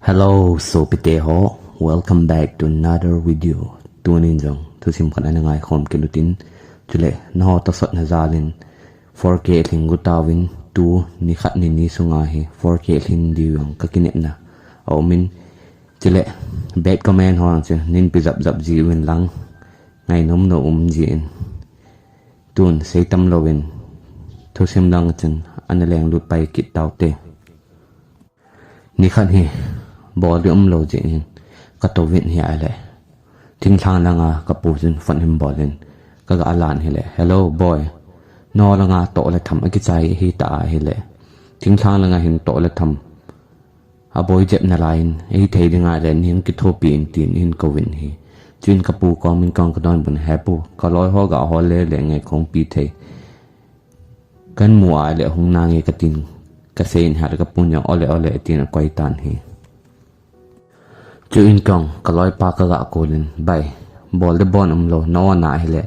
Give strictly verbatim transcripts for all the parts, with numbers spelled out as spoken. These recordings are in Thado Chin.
Hello, sopite ho. Welcome back to another video. Tunin jong thusim khat ana ngaikhom kit utin, chule nangho tawsotna jalin four K lhing got uvin, tu nikhat nini sunga hi four K lhin diu jong kakinepna aumin, chule bad comment ho jong chu neipe japjap jiuvin lang, ngainom nom um jin. Tun seitam louvin thusim lang chun ana lenglut pai kit taute. Nikhat hi bol ding umlou jeh in katouvin ahile, thinglhang langa kapu chun phone ahin bolin, kaga lan ahile, "Hello boy, nangho langa toh le tham akichai ahitah ahile, thinglhang langa hin toh le tham aboi jep nalaiyin, eithei ding ahile nei kithopi in," tin ahin kouvin ahi. Chuin kapu komin kahung kadonbut in, "He pu, kaloi ho gahol lele nge, kahung pi thei. Kamu ahile hung nange," katin kaseiyin ahile kapun jong, "Ole, ole," tin akoi tan ahi. Chuin kahung kaloipa kaga kolin, "Bai, bol ding bon umlou, na-o na ahile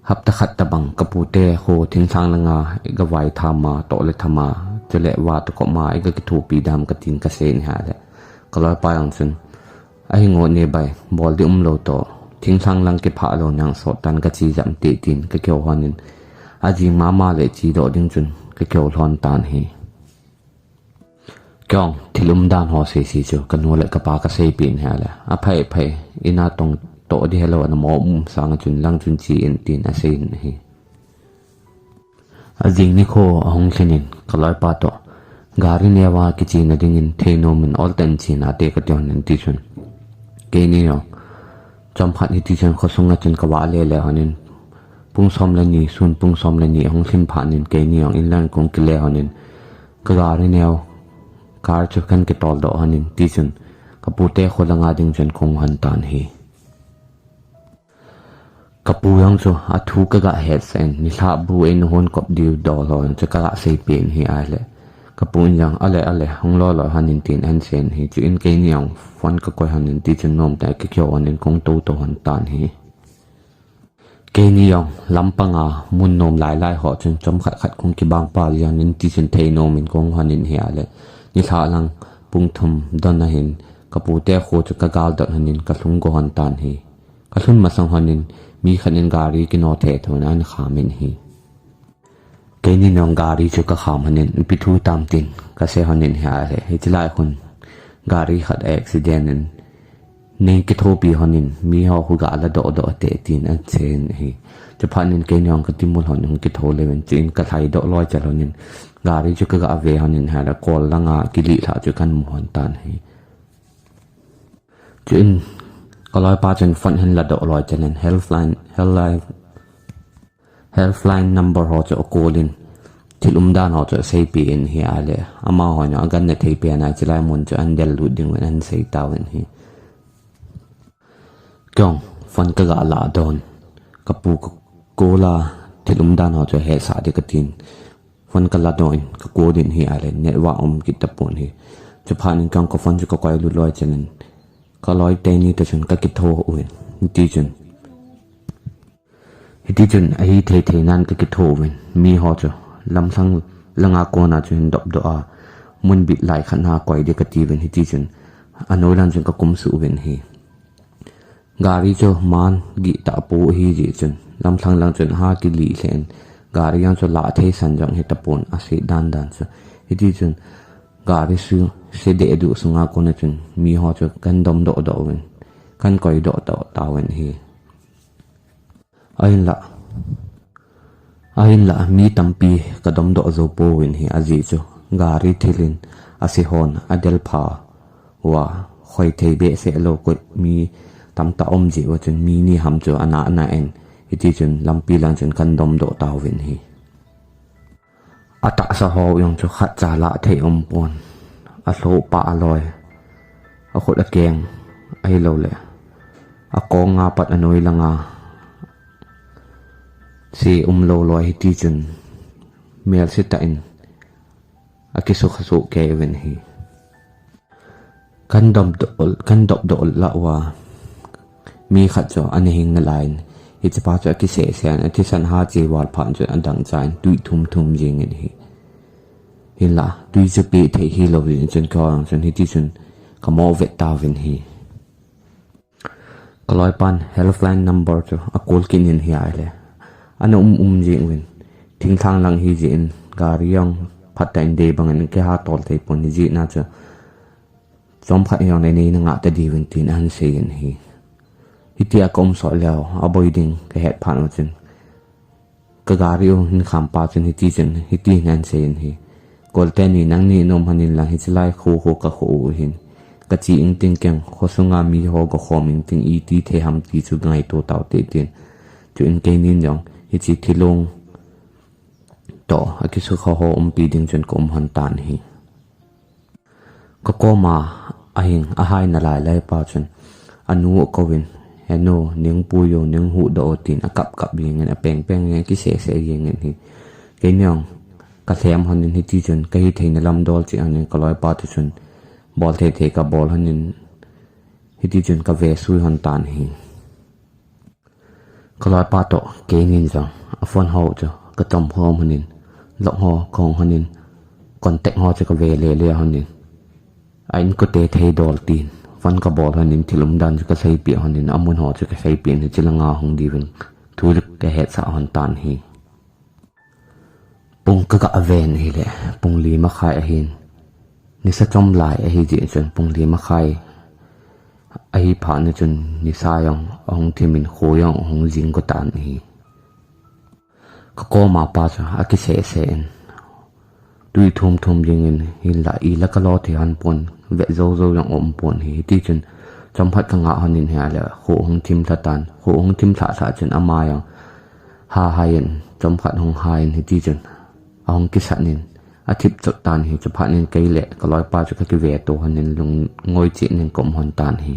hapta khat tabang kapute kho thinglhang langa iga vai tham a, toh le tham a, chule vah tokoma iga kithopi dem," katin kaseiyin ahile kaloipa jong chun, "Ahi ngot ne bai, bol ding umlou toh, thinglhang lang kiphah lou nang sot tan, kache jam te," tin kakihou lhonin, ajing mama le chedoh ding chun kakihou lhon tan ahi. Kahung thil umdan ho seisei chu kanu le kapa kaseipeh in ahile, "Aphai, phai, ina tong toh ding helou, ana mo um sanga chun lang chun che in," tin aseiyin ahi. Ajing nikho ahung lhinin kaloipa toh gari neo a kichena dingin theinom in, "Oltah in che nate," kati lhonin, tichun keini jong chomkhat hitichun khosunga chun kavah lele lhonin, pung som le ni, sun pung som le ni ahung lhin phatnin keini jong inlang kahung kile lhonin, kagari neo car chu kahin kitol doh lhonin, tichun kapute kho langa ding chun kahung lhon tan ahi. Kapu jong chu athu kaga hetsah in, nilhah bu eina hon kop diu dol ho jong chu kaga seipeh in ahile, kapun jong, "Ole, ole, hung loi loi lhonin," tin ahin seiyin ahi. Chuin keini jong phone kakoi lhonin, tichun nomtah in kakihou lhonin kahung toutou lhon tan ahi. Keini jong lampanga mun nom lailai ho chun chomkhat khat kahung kibang pah lhonin, tichun theinom in kahung lhonin ahile, nilhah lang pung thum don ahin, kapute kho chu kagal dot lhonin kalhung go lhon tan ahi. Kalhun masang lhonin mi khat in gari kino thethon ahin khamin ahi. Keini jong gari chu kakham lhonin, "Ipi thu tam?" tin kasei lhonin ahile, "Hiche lai khun gari khat a accident in nei kithopi lhonin, miho khu ga ladoh doh te," tin aseiyin ahi. Chuphatnin keini jong katimul lhonin, hung kitho leuvin, chuin kalhai doh loi chel lhonin, gari chu kaga ve lhonin ahile, kol langa kilih lhah chu kahin mu lhon tan ahi. Chuin kaloipa chun phone ahin ladoh loi chel in, helpline, helpline, helpline number ho chu akolin, thil umdan ho chu aseipeh in ahile, amaho jong agangthei pen a hiche lai mun chu ahin del lut diuvin ahin sei tauvin ahi. Kahung phone kaga ladoh in, kapu kakol a, thil umdan ho chu ahetsah ding katin, phone kaladoh in kakolin ahile, network um kit tapon ahi. Chuphatnin kahung kaphone chu kakoi lut loi chel in, kaloi teni toh chun kakitho uvin, hitichun, hitichun ahithei thei nan kakitho uvin, miho chu lamlhang langa kona chu ahin dopdoh a, mun bit lai khat na koi ding katiuvin, hitichun anoi lang chun kakum suh uvin ahi. Gari chu man gihtah pu ahijeh chun, lamlhang lang chun aha kilih lheh in, gari jong chu lah thei san jong hitapon, aset dandan chu. Hitichun gari chu sedeh duh sunga kona chun miho chu kahin domdoh doh uvin, kahin koi doh doh tauvin ahi. Ahinla, ahinla mi tampi kadomdoh jou pouvin ahi, ajeh chu gari thil in ase hon adelpha uva, khoithei behseh lou koi mi tamtah um jeh uva chun mi ni ham chu ana ana in, hitichun lampi lang chun kahin domdoh tauvin ahi. Atahsa ho jong chu khatcha lah thei umpon, alhoh pah aloi, akhut akeng ahilouleh akong a pat anoi langa se umlou loi, hitichun melse tah in akisukha soh kei uvin ahi. Kahin domdoh, kahin domdoh lah uva, mi khat chu ana hing nalaiyin, hichepa chu akisehseh in, athisan aha che val phat chun adangcha in tui thum thum jengin ahi. Hinla tui chu peh thei hilou jeh chun keiho jong chun hitichun Kamo vet tauvin hi. Kaloipan helpline number chu a call kit in hi ahile, ana um um jing uvin, thinglhang lang hi jeh in gari jong phatah in dei bangin kiha tol thei pon, hijeh a chu chomkhat jong le nei na ngah ta diuvin tin ahin seiyin hi. Hitia ka um sot leu, aboi ding ka het phat u chun, ka gari u hin kham pa chun hiti chun, hiti hin ahin seiyin hi. Kol teni, nangni nom hon in lang, hiche lai kho kho ka kho u hin. Ka che ingting keng, kho sunga miho ga khom ingting, iti thei ham ti chu ngaito tau te tin. Chuin keinin jong hiche thilong toh akisukha ho umpi ding chun ka um hon tan hi. Ka koma ahing ahai nalai lai pa chun, anu akouvin, "He nu, ning pui o, ning huhdoh o," tin akap kap jingin, apeng peng jingin, akiseh seh jingin hi. Keini jong ka lhem hon in hiti chun, ka hithei na lam dol cheh hon in, ka loipa toh chun bol thei thei ka bol hon in, hiti chun ka ve sui hon tan hi. Ka loipa toh keinin jong a phone ho chu ka chom khom hon in, lock ho ka hong hon in, contact ho chu ka ve le le hon in, a inkote thei dol tin phone ka bol hon in, thil umdan chu ka seipeh hon in, amun ho chu ka seipeh in, hiche langa hung diuvin thu ka hetsah hon tan hi. Pung ka ga ven ahile, pung li makhai ahin. Nisa chom lai ahi jeh chun pung li makhai ahi phat na chun nisa jong ahung thim in, kho jong ahung jing go tan ahi. Ka koma pa chu akiseh seh in, tui thum thum jingin, hinla ila ka lo thei hon pon, vet jou jou jong um pon hi. Hiti chun chomkhat ka ngah hon in hi ahile, kho ahung thim lha tan, kho ahung thim lha lha chun ama jong ha hai in, chomkhat hung ha in, hiti chun ahung kisat in, athip chot tan hi. Chuphat in kei le ka loipa chu ka kive to hon in, lung ngoi cheh in ka um hon tan hi.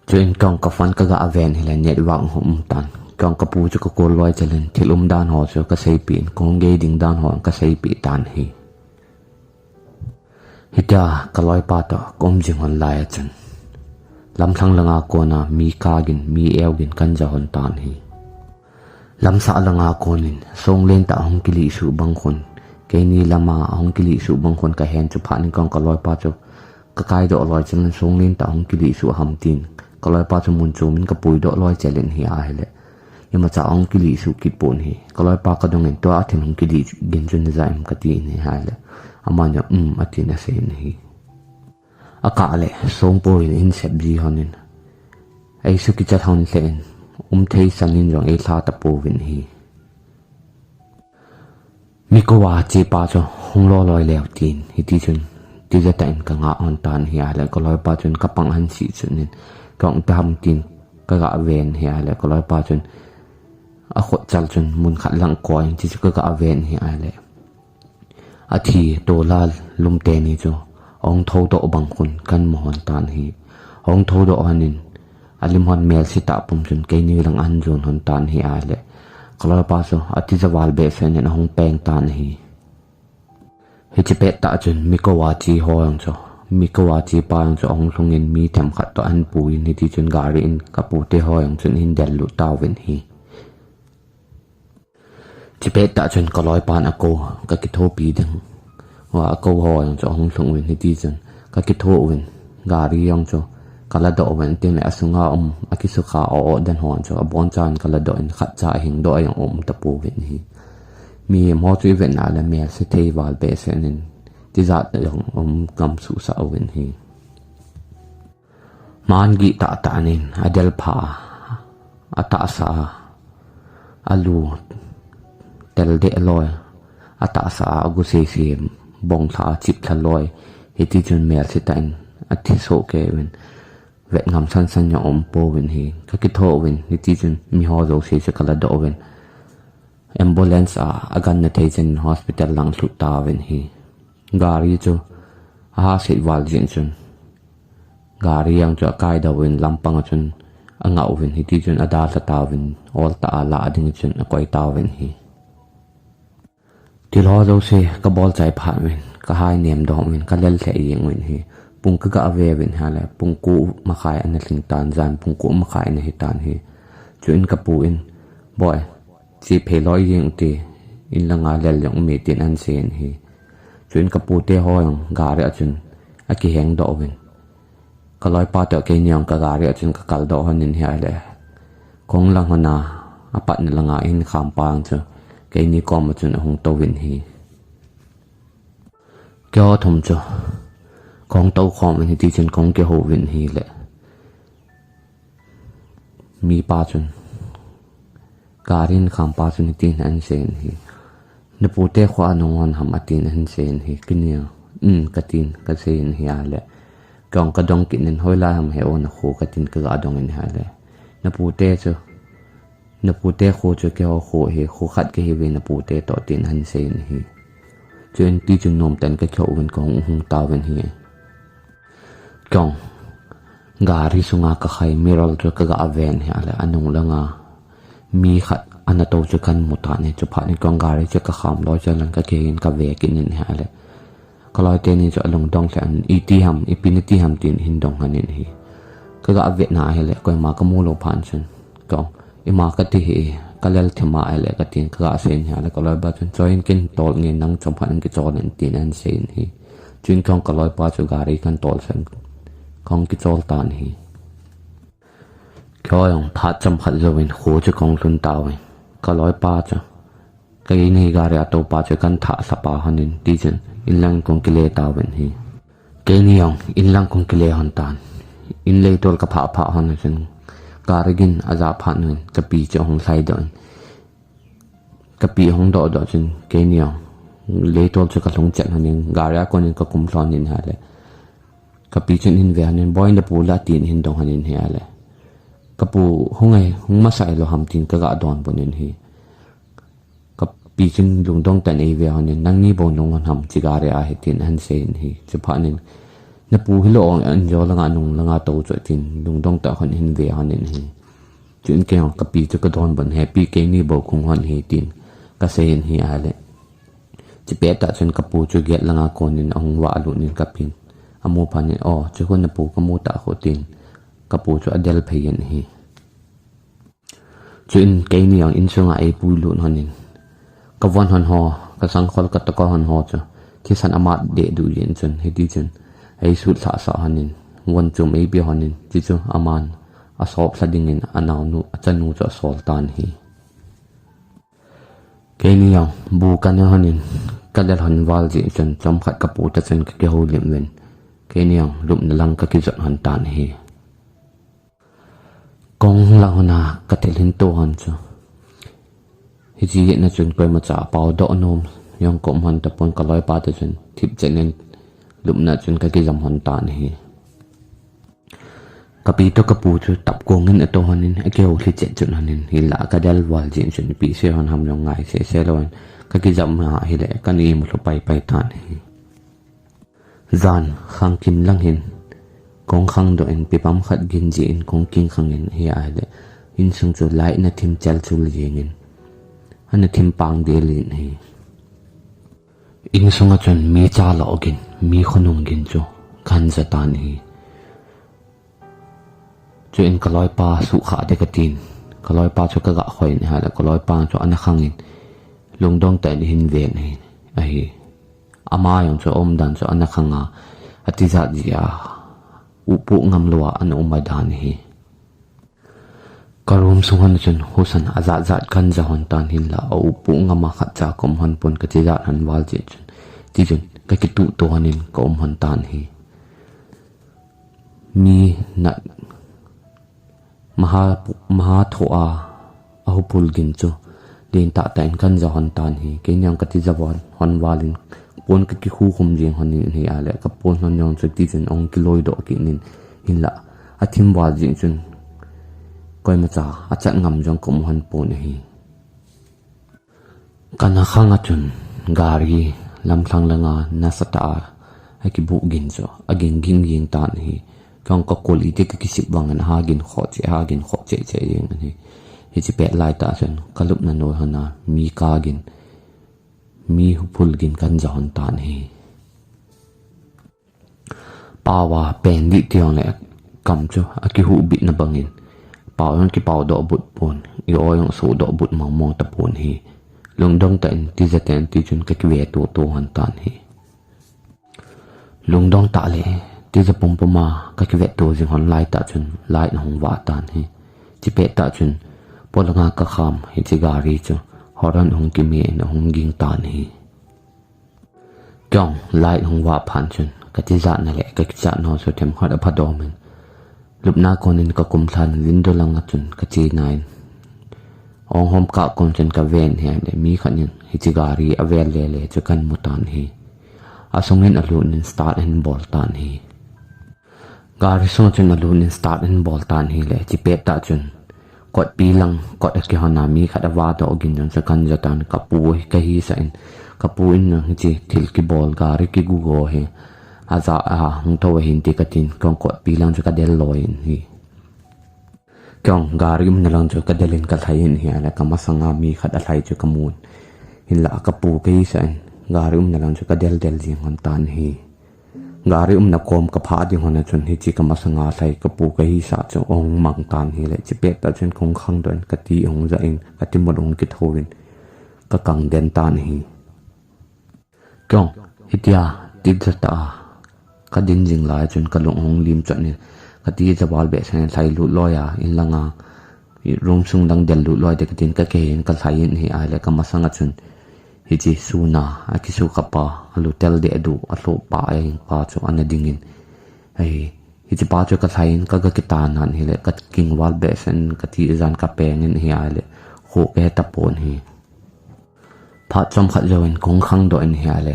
Chuin kong ka phone ka ga ven hile, network hung um tan. Kong ka pu chu ka call loi chel in, thil umdan ho chu ka seipeh in, kong gei ding dan ho ka seipeh tan hi. Hitia ka loipa toh ka um jing hon lai a chun, lamlhang langa kona mi kagin, mi eugin kan ja hon tan hi. Lamsah langa konin songlen tah ahung kilih suh bang khun, keini lama ahung kilih suh bang khun ka hen, chuphat in kong ka loipa chu ka kaidoh loi chel in, songlen tah ahung kilih suh ham tin ka loipa chu mun chom in ka puidoh loi chel in hi ahile, imacha ahung kilih suh kit pon hi. Ka loipa ka dong in, tua thil hung kilih gin chu na ja em ka ti in hi ahile, aman jong, um, atin asei in hi. Akah le songpo in in sep ji hon in, ei suh kichat hon lheh in, um thei san in jong ei lha ta pouvin hi. Miko a che pa chu hung lo loi leu tin, hiti chun tija tah in ka ngah hon tan hi ahile, ka loipa chun ka pang ahin sih chun in, kong ta ham tin ka ga ven hi ahile, ka loipa chun akhut chal chun mun khat lang koi in, hichu ka ga ven hi ahile, athi tola lum teni chu ahung thoudoh bang khun kan mu hon tan hi. Ahung thoudoh hon in, alim hon melse tah pum chun keini lang ahin jon hon tan hi ahile, ka loipa chu atija val behseh in ahung peng tan hi. Hiche pettah chun Miko a che ho jong chu, Miko a che pa jong chu ahung lhung in mi themkhat toh ahin pui in, hiti chun gari in ka pute ho jong chun ahin del lut tauvin hi. Hiche pettah chun ka loipan akou, ka kithopi ding uva akou ho jong chu ahung lhung uvin, hiti chun ka kitho uvin, gari jong chu ka ladoh uvin, tin le asunga um akisukha o o den ho jong chu abonchan ka ladoh in, khatcha ahingdoh a jong um tapouvin hi. Mihem ho chu i vet na le melse thei val behseh in, tijat jong um gam suhsah uvin hi. Man gih tah tah in adel pha a, atahsa a, alu tel deh loi, atahsa a, agu sese bong lha a, chip lha loi, hiti chun melse tah in athi soh kei uvin, vet ngam san san jong um pouvin hi. Ka kitho uvin, hiti chun miho jouse chu ka ladoh uvin, ambulance a, agan na thei chan in hospital lang lhut tauvin hi. Gari chu aha set val jin chun, gari jong chu akai doh uvin, lampang a chun angah uvin, hiti chun adalha tauvin, ol tah a lah ding chun akoi tauvin hi. Thil ho jouse ka bol chai phat uvin, ka hai nem dom uvin, ka lel lheh jeng uvin hi. Pung ka ga ve uvin ahile, pung ko makhai ana lhing tan, jan pung ko makhai ana hi tan hi. Chuin ka pu in, "Boi, che phei loi jeng ute, in langa lel jong um e," tin ahin seiyin hi. Chuin ka pute ho jong gari a chun akiheng doh uvin. Ka loipa toh keini jong ka gari a chun ka kal doh lhon in ahile, kong lang lhon a, apatna langa ahin kham pa jong chu keini kom a chun ahung tou vin ahi. Keiho thum chu kong tou khom in hiti chun kong kihou vin ahile, mipa chun, gari ahin kham pa chun hitin ahin seiyin ahi. Na pute kho a nahung lhon ham atin ahin seiyin ahi. Keini jong, um, katin kaseiyin ahile, kong ka dong kit in, hoilai ham he o na kho katin ka ga dong in ahile, na pute chu, na pute kho chu keiho kho ahi, kho khat kahi uve na pute toh tin ahin seiyin ahi. Chuin hiti chun nomtah in ka kihou vin kong hung tauvin ahi. Kong, gari sunga ka khai mirror chu ka ga ven ahile, anung langa mi khat ana tou chu kahin mu tan ahi. Chuphat in kong gari chu ka kham loi chu lang ka kihin ka ve kit in ahile, ka loi teni chu alungdong lheh in, iti ham, ipi nati ham tin ahin dong lhon in ahi. Ka ga vet na ahile, koima ka mu lou phat chun, kong, ima kati hih e, ka lel thim ahile katin ka ga seiyin ahile, ka loipa chun, choi in kin tol nge, nang chom phat in kichol in tin ahin seiyin ahi. Chuin kong ka loipa chu gari kahin tol sah in, kong kichol tan ahi. Keiho jong phat chomkhat jouvin kho chu kong lhun tauvin, ka loipa chu, keini gari a toupa chu kahin thah lha pa lhon in, hiti chun in lang kong kile tauvin ahi. Keini jong in lang kong kile lhon tan. In leitol ka phah phah lhon a chun, gari gin aja phat in ka pi chu ahung lhai doh in, ka pi ahung doh doh chun keini jong leitol chu ka lhung chet lhon in, gari a kon in ka kum lhon in ahile, ka pi chun ahin ve lhon in, boi, na pu la tin ahin dong lhon in ahile, ka pu hung e, hung masa hilou ham tin ka ga donbut in ahi. Ka pi chun lungdong tah in eive lhon in, nangni bou nahung lhon ham hiche gari a hi tin ahin seiyin ahi. Chuphat in, na pu hilou o, in jo langa, nung langa tou chu tin lungdong tah in ahin ve lhon in ahi. Chuin kei jong ka pi chu ka donbut in, he pi, keini bou kahung lhon ahi tin ka seiyin ahi ahile, chupet tah chun ka pu chu gate langa kon in ahung vah lut in ka pin amu phat in, o, chu khu na pu ka mu tah khu tin ka pu chu adel phei in ahi. Chuin keini jong insunga eipui lut lhon in, ka von lhon ho, ka sangkhol ka tokah lhon ho chu thisan amat deh duh jeh in chun, hiti chun eisut lhah sah lhon in, von chom eipe lhon in, chuchu aman asop lha dingin anaonu, achanu chu asol tan ahi. Keini jong bu ka ne lhon in, ka lel lhon val jeh chun chomkhat ka pu toh chun ka kihoulim uvin, keini jong lupna lang ka kijot lhon tan ahi. Kong lang lhon a ka thil hin to lhon chu, hiche jeh a chun koimacha pao doh nom jong ka um lhon tapon, ka loipa toh chun thipchet in lupna chun ka kijam lhon tan ahi. Ka pi toh ka pu chu tapkong in ato lhon in, akihou lhi chet chun lhon in, hinlah ka lel val jeh chun ipi sei lhon ham jong ngai sese louvin ka kijam ahile, ka imut lhu paipai tan ahi. Jan khang kim lang hin kong khang doh in, pipam khat gin jeh in kong kin khang in ahi ahile, insung chu light in athim chelchul jeng in, ana thim pang del in ahi. Insunga chun mi cha lo gin, mi khonung gin chu kahin ja tan ahi. Chuin ka loipa suhkhah ding katin, ka loipa chu ka ga khoi in ahile, ka loipa chu ana khang in, lungdong tah in ahin ven ahi. Ama jong chu aumdan chu ana khang a, atijat jeh a, upoh ngam lou a ana um adan ahi. Ka room sung lhon chun husa in ajat jat kahin ja lhon tan, hinlah aupoh ngam a khatcha ka um lhon pon, ka tijat lhon val jeh chun. Tichun ka kituh to lhon in ka um lhon tan ahi. Mi nat maha, maha thoh a, ahuphul gin chu lentah tah in kahin ja lhon tan ahi. Keini jong ka tija lhon val in pon ka kikhukhum jeng lhon in ahile, ka pon lhon jong chu tichun ahung kiloi doh kit in, hinlah athim val jeh chun koimacha achat ngam jong ka um lhon pon ahi. Kana khang a chun gari lamlhang langa nasatah a akibuh gin chu agin ging ging tan ahi. Kei jong ka kol iti ka kisip vangin ahagin khoh cheh, ahagin khoh cheh cheh jeng ahi. Hiche pet laitah chun ka lupna noi lhon a mi kagin, mi huphul gin kahin ja lhon tan ahi. Pao a pen dih ti jongle kam chu akihuhbitna bangin, pao jong kipao doh but pon, i-o jong asoh doh but mong mong tapon ahi. Lungdong tah in tija ten tichun ka kive toto lhon tan ahi. Lungdong tah le, tija pumpum a ka kivet to jing hon lai tah chun light ahung vah tan ahi. Chipet tah chun, polanga ka kham hiche gari chu horn ahung kime in ahung ging tan ahi. Kei jong light ahung vah phat chun, ka tijat na le ka kichat na chu themkhat apha dom in, lupna kon in ka kum lhan in window lang a chun ka che na in, ong hom kah kon chun ka ven ahi le, mi khat in hiche gari avel lele chu kan mu tan ahi. Asung in alut in start ahin bol tan ahi. Gari sung chun alut in start ahin bol tan ahi le, chipet tah chun kotpi lang kot akihon a mi khat ava doh gin jong chu kan ja tan, ka pu hi ka hisah in, ka pu in jong hiche thil kibol gari kigugo hi aja a hung tho ahin ti ka tin, kei jong kotpi lang chu ka del loi in ahi. Kei jong gari umna lang chu ka del in ka lhai in ahi le, ka masanga mi khat alhai chu ka mun. Hinlah ka pu ka hisah in gari umna lang chu ka del del jing hon tan ahi. Gari umna kom ka phah ding hon a chun hiche ka masanga lhai ka pu ka hisah chu ahung mang tan ahi le, chipet tah chun kong khang doh in ka ti ahung ja in ka timut ahung kitho in ka kang den tan ahi. Kei jong hitia tija tah a ka din jing lai chun ka lung ahung lim chot in ka tija val behseh in lhai lut loi a, in langa room sung lang del lut loi de ka tin ka kihei in ka lhai in ahi le, ka masanga chun hiche suna akisu kha pa, alu tel deh du, alhoh pa, ahing pa chu ana ding in ahi. Hiche pa chu ka lhai in ka ga kitan nan ahi le, ka kingval behseh in ka tija ka peng in ahi le, kho ka he tapon ahi. Phat chomkhat jou in kong khang doh in ahi le,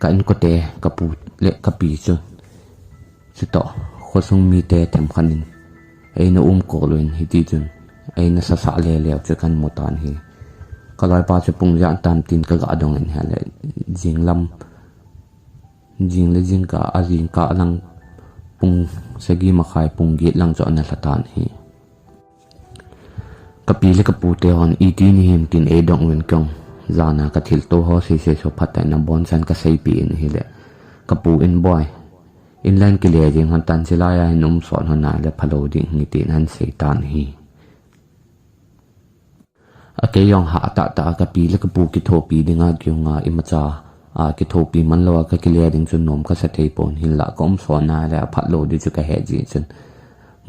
ka inkote, ka pu le ka pi chu, chutoh khosung mite themkhat in eina um kol u in, hiti chun eina sasah lele u chu kan mu tan ahi. Ka loipa chu pung ja tam tin ka ga dong in ahi le, jinglam, jing le jingkah, ajingkah lang pung sagi makhai, pung get lang chu ana lha tan ahi. Ka pi le ka pu te hon iti ni him tin eidong uvin, kei jong jan a ka thilto ho seisei chu phatah in aboncha'n ka seipeh in ahi le, ka pu in, "Boi, in lang kile jing hon tan, chulai a hin um sot hon a le phalou ding ahi," tin ahin sei tan ahi. A kei jong hah tahtah a ka pi le ka pu kithopi dinga kei jong a imacha a kithopi man lou a ka kile ding chu nom ka sa thei pon, hinlah ka um sot na le aphat lou ding chu ka he jeh chun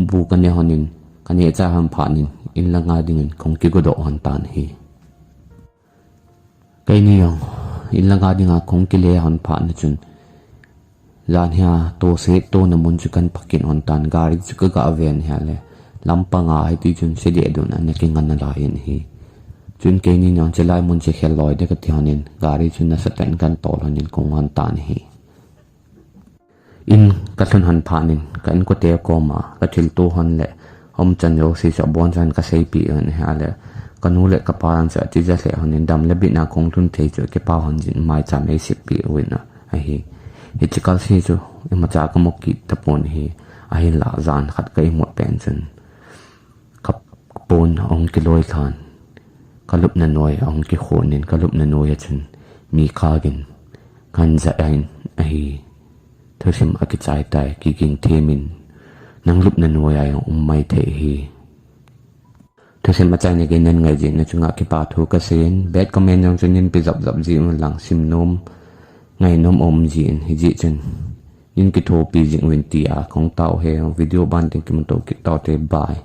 bu ka ne hon in, ka neh chai hon phat in, in langa ding in kong kigo doh hon tan ahi. Keini jong in langa dinga kong kile hon phat na chun, jan hia toset tona mun chu kan pha kit hon tan, gari chu ka ga ven ahi le, lampang a hiti chun se deh dun ana kinga nalai in ahi. Chun keini jong chulai mun chu khel loi de ka ti hon in, gari chu nasatah in kan tol hon in kong hon tan ahi. In ka lhun hon phat in ka inkote koma ka thilto hon le umchan jouse chu aboncha'n ka seipeh in ahi le, ka nu le ka pa jong chu atija lheh hon in, dam le bitna kong lhun thei chu kipa hon jin maicham eisep peh uvin ahi. Hiche kal se chu imacha ka mu kit tapon ahi, ahinlah jan khat ka imut pet chun ka pon ahung kiloi lhan, ka lupna noi ahung kikhon in, ka lupna noi a chun mi khat in kan ja in ahi. Thusim akichai tai, kiging them in, nang lupna noi a jong um mai thei ahi. Thusim achaina gei nan ngai jing na chunga kipa thu ka sei in, bad comment jong chu nin pe jap jap jing un lang, sim nom, ngai nom um jing in, hijeh chun nin kithopi jing uvin tia kong tao e, video ban tin kimuto kit tau te, bye.